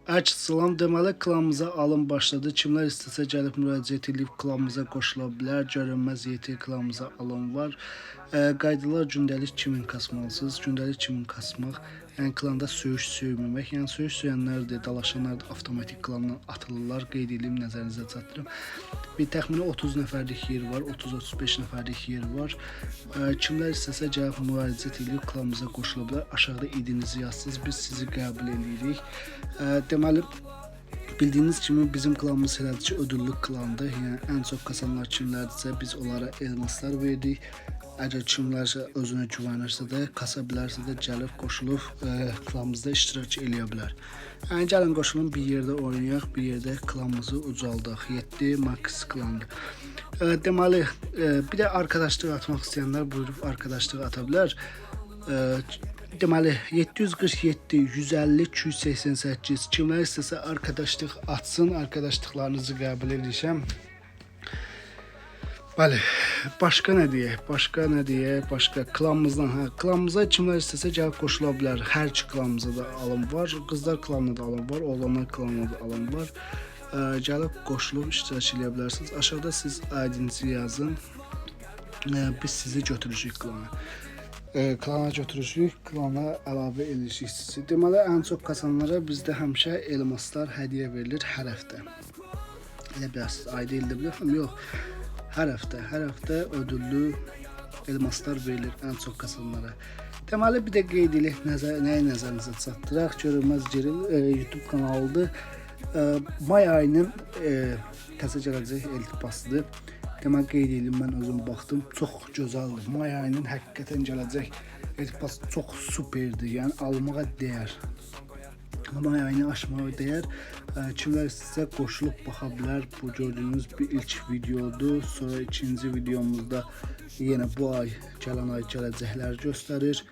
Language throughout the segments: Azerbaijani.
Ərk salam, deməli klanımıza alım başladı. Kimlər istəsə gəlib müraciət edib klanımıza qoşula bilər. Görünməz YT klanımıza alım var. Qaydalar gündəlik 2000 kasmalısınız. Gündəlik 2000 kasmaq, yəni klanda söyüş söyməmək. Yəni söyüş söyənlər də, dalaşanlar da avtomatik klandan atılırlar. Qeyd edeyim, nəzərinizə çatdırım. Bir təxmini 30 nəfərlik yer var, 30-35 nəfərlik yer var. Kimlər istəsə gəlib müraciət edib klanımıza qoşula bilər. Aşağıda idinizi yazsınız, biz sizi qəbul edirik. Deməli bildiyiniz kimi bizim klanımız elədir ki, ödüllü klandır. Yəni ən çox kasanlar kimlərdirsə biz onlara elmaslar verdik. Əgər kimlərsə özünə güvənirsə də, kasa bilərsə də gəlib qoşulub klanımızda iştirak eləyə bilər. Yəni gəlin qoşulun, bir yerdə oynayaq, bir yerdə klanımızı ucaldaq. 7 max klandır. Deməli, bir də arkadaşlıq atmaq istəyənlər buyurub arkadaşlıq ata bilər. Deməli 747 150 288 kimlər istəsə arkadaşlıq atsın, arkadaşlıqlarınızı qəbul edirəm. Bəli, başqa nə deyək? Başqa nə deyək? Başqa klanımızdan, hə, klanımıza kimlər istəsə gəlib qoşula bilər. Hər iki klanımıza da alım var. Qızlar klanına da alım var, oğlanlar klanına da alım var. Gəlib qoşulub iştirak eləyə bilərsiniz. Aşağıda siz ID-nizi yazın. Biz sizi götürürük klana. Klana götürürük, klana əlavə edirik sizi. Deməli, ən çox kasanlara bizdə həmişə elmaslar hədiyyə verilir hər həftə. Elə bilərsiniz, ayda ildə bilirəm, yox. Hər həftə, hər həftə ödüllü elmaslar verilir ən çox kasanlara. Deməli, bir də qeyd eləyək, nəyi nəzərinizə çatdıraq. Görünməz Geril YouTube kanalıdır. May ayının təzə gələcək eltibasıdır. Deməli qeyd edeyim, mən özüm baxdım, çox gözəldir. May ayının həqiqətən gələcək eltibası çox superdir. Yəni almağa dəyər. May ayını aşmağa dəyər. Kimlər istəsə qoşulub baxa bilər. Bu gördüyünüz bir ilk videodur. Sonra ikinci videomuzda yenə bu ay, gələn ay gələcəkləri göstərir.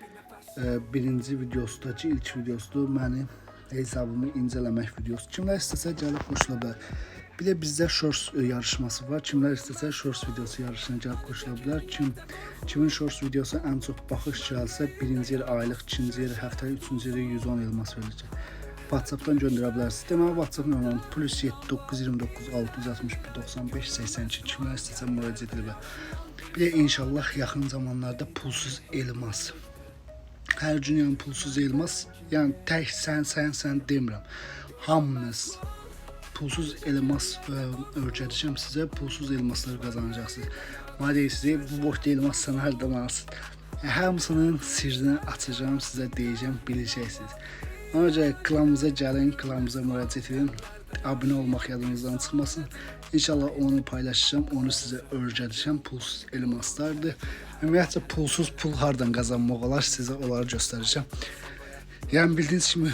Birinci videosu da ki, ilk videosudur. Mənim hesabımı incələmək videosu. Kimlər istəsə gəlib qoşula bilər. Bir də bizdə shorts yarışması var. Kimlər istəsə shorts videosu yarışına gəlib qoşula bilər. Kimin shorts videosu ən çox baxış gəlsə, birinci yer aylıq, ikinci yer həftəlik, üçüncü yeri 110 elmas veriləcək. WhatsApp-dan göndərə bilərsiniz. Deməli WhatsApp nömrəm +7 929 661 95 82. Kimlər istəsə müraciət edə bilər. Bir də inşallah yaxın zamanlarda pulsuz elmas. Hər gün yəni pulsuz elmas, yəni tək sən demirəm. Hamınız pulsuz elmas öyrədəcəm sizə. Pulsuz elmaslar qazanacaqsınız. Mənə deyirsiniz, bu boşda elmas sən hardan alsın? Hamısının sirrini açacağım, sizə deyəcəm, biləcəksiniz. Ona görə klanımıza gəlin, klanımıza müraciət edin. Abunə olmaq yadınızdan çıxmasın. İnşallah onu paylaşacağım, onu sizə öyrədəcəm. Pulsuz elmaslardır. Ümumiyyətcə pulsuz pul hardan qazanmaq olar, sizə onları göstərəcəm. Yəni bildiyiniz kimi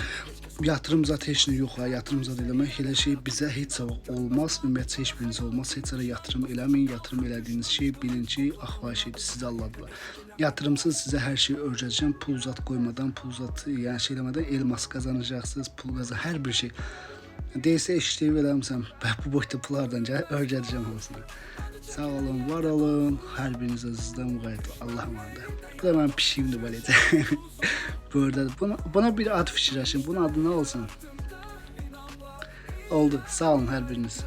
yatırım zat heç nə yox ha, yatırım zat eləmək elə şey bizə heç vaxt olmaz. Ümumiyyətcə heç birinizə olmaz. Heç yerə yatırım eləməyin. Yatırım elədiyiniz şey bilin ki, axvay şeydir, sizi aldadılar. Yatırımsız sizə hər şeyi öyrədəcəm. Pul zat qoymadan, pul zat yəni şey eləmədən elmas qazanacaqsınız, pul qazan, hər bir şey. Deyirsə eşləyib eləmirsən, bu boyda pul hardan gəlir? Öyrədəcəm hamısını. Sağ olun, var olun. Hər biriniz özünüzdən müğayət olun. Allah əmanında. Bu da mənim pişiyimdir beləcə. Burada buna bir ad fikirləşin. Bunun adı nə olsun? Oldu. Sağ olun hər biriniz.